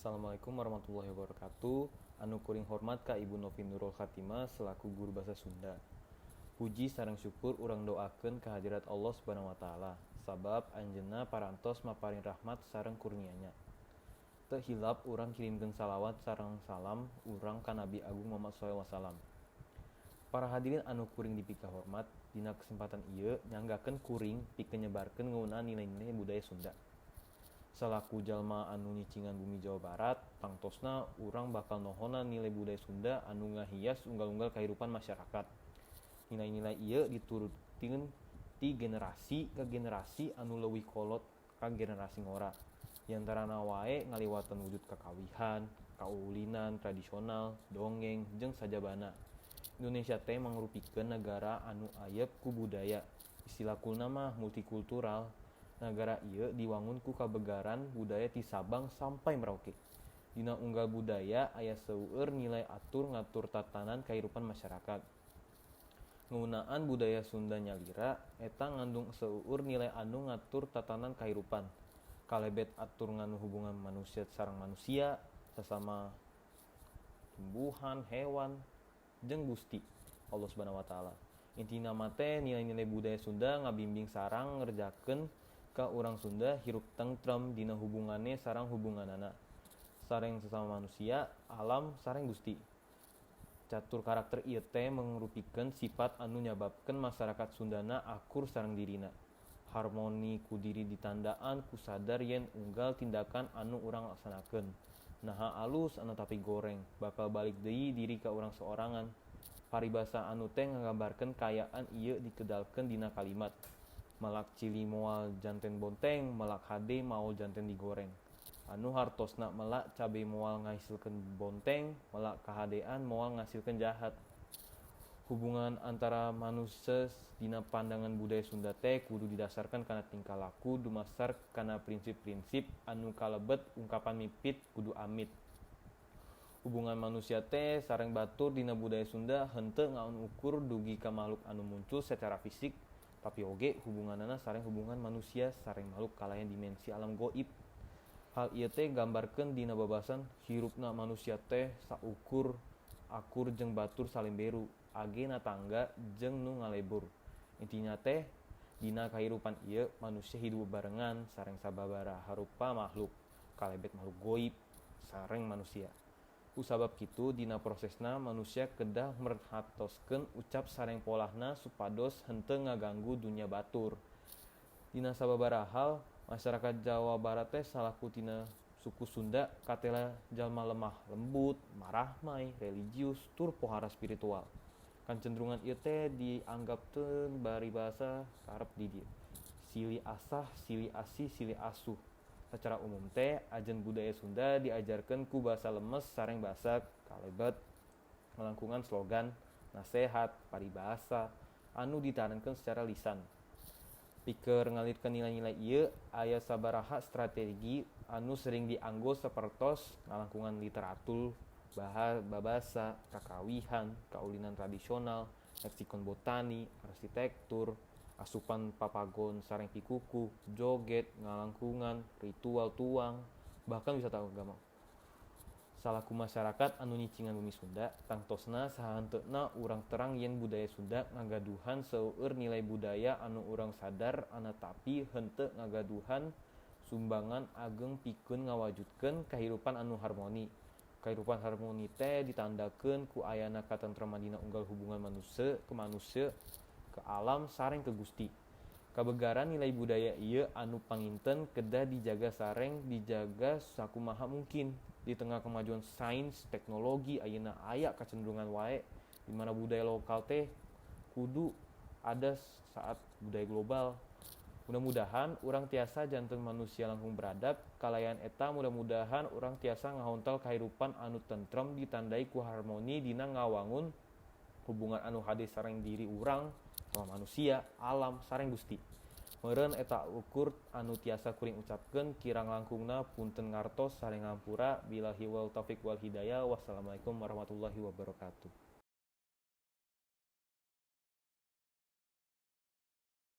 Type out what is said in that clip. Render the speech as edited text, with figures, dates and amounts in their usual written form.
Assalamualaikum warahmatullahi wabarakatuh. Anu kuring hormat ka Ibu Novi Nurul Khatimah selaku guru bahasa Sunda. Puji sareng syukur urang doakeun ka hadirat Allah Subhanahu wa taala, sabab anjeunna parantos maparin rahmat sareng kurnianya. Teu hilap urang kirimkeun salawat sareng salam urang ka Nabi Agung Muhammad SAW. Para hadirin anu kuring dipikahormat, dina kesempatan ieu nyanggakeun kuring pikeun nyebarkeun ngeunaan nilai-nilai budaya Sunda. Salaku jalma anu nyicingan bumi Jawa Barat, tangtosna urang bakal nohonan nilai budaya Sunda anu ngahias unggal-unggal kahirupan masyarakat. Nilai-nilai ieu diturunkeun ti generasi ka generasi anu leuwih kolot ka generasi ngora. Diantarana wae ngaliwatan wujud kakawihan, kaulinan tradisional, dongeng, jeung sajabana. Indonesia teh mangrupikeun nagara anu ayep ku budaya, istilah coolna mah multikultural. Nagara ieu diwangun ku kabegaran budaya ti Sabang sampai Merauke. Dina unggal budaya aya seueur nilai atur ngatur tatanan kahirupan masyarakat. Ngeunaan budaya Sunda nyalira eta ngandung seueur nilai anu ngatur tatanan kahirupan. Kalebet atur nganu hubungan manusia sareng manusia, sasama tumbuhan, hewan, jeung Gusti Allah Subhanahu wa taala. Intina mah teh nilai-nilai budaya Sunda ngabimbing sareng ngerjakeun ka urang Sunda hirup tentrem dina hubunganna sareng hubunganana sareng sesama manusia, alam, sareng Gusti. Catur karakter ieu teh mangrupikeun sifat anu nyababkeun masyarakat Sundana akur sareng dirina. Harmoni ku diri ditandaan ku sadar yen unggal tindakan anu urang laksanakeun, naha alus anatapi goreng, bakal balik deui diri ka urang sorangan. Paribasa anu teh ngagambarkeun kaayaan ieu dikedalkeun dina kalimat melak cili moal janten bonteng, melak hade maol janten digoreng. Anu hartosna melak cabe moal ngahasilkeun bonteng, melak kahadean moal ngahasilkeun jahat. Hubungan antara manusia dina pandangan budaya Sunda teh kudu didasarkan kana tingkah laku dumasar kana prinsip-prinsip anu kalebet ungkapan mipit kudu amit. Hubungan manusia teh sareng batur dina budaya Sunda henteu ngan ukur dugi ka makhluk anu muncul secara fisik, tapi oge hubunganana sareng hubungan manusia sareng makhluk kalayan dimensi alam goib. Hal ieu teh gambarkeun dina babasan hirupna manusia teh saukur akur jeung batur salimberu, agena tangga jeung nu ngalebur. Intina teh dina kahirupan ieu manusia hidup bebarengan sareng sababaraha rupa makhluk, kalebet makhluk goib sareng manusia. Kusabab kitu dina prosesna manusia kedah merhatoskeun ucap sareng polahna supados henteu ngaganggu dunya batur. Dina sababaraha hal, masyarakat Jawa Barat teh salaku tina suku Sunda katela jalma lemah lembut, marahmai, religius, tur pohara spiritual. Kacenderungan ieu teh dianggapkeun paribasa karep di dieu. Silih asah, silih asih, silih asuh. Sacara umum teh ajen budaya Sunda diajarkeun ku basa lemes sareng basa kalebet ngalangkungan slogan, nasehat, paribasa anu ditarankeun secara lisan. Pikeun ngalirkeun nilai-nilai ieu aya sabaraha strategi anu sering dianggo sapertos ngalangkungan literatur, babasa, kakawihan, kaulinan tradisional, leksikon botani, arsitektur, asupan papagon sareng pikukuh, joget, ngalangkungan, ritual tuang, bahkan wisata agama. Salaku masyarakat anu nyicingan bumi Sunda, tangtosna sahanteuna urang terang yen budaya Sunda ngagaduhan seueur nilai budaya anu urang sadar anatapi henteu ngagaduhan sumbangan ageng pikeun ngawujudkeun kahirupan anu harmoni. Kahirupan harmoni teh ditandakeun ku ayana katentreman dina unggal hubungan manusia ke manusia, ke alam sareng ke Gusti. Kabegaran nilai budaya ieu anu panginten kedah dijaga sareng dijaga sakumaha mungkin. Di tengah kemajuan sains teknologi ayeuna aya kacenderungan wae di mana budaya lokal teh kudu ada saat budaya global. Mudah-mudahan urang tiasa janten manusia langkung beradab, kalayan eta mudah-mudahan urang tiasa ngahontal kahirupan anu tentrem ditandai ku harmoni dina ngawangun hubungan anu hade sareng diri urang, sama manusia, alam, sareng Gusti. Meureun eta ukur anu tiasa kuring ucapkeun, kirang langkungna punten ngartos sareng ngampura, billahi wal taufik wal hidayah, wassalamualaikum warahmatullahi wabarakatuh.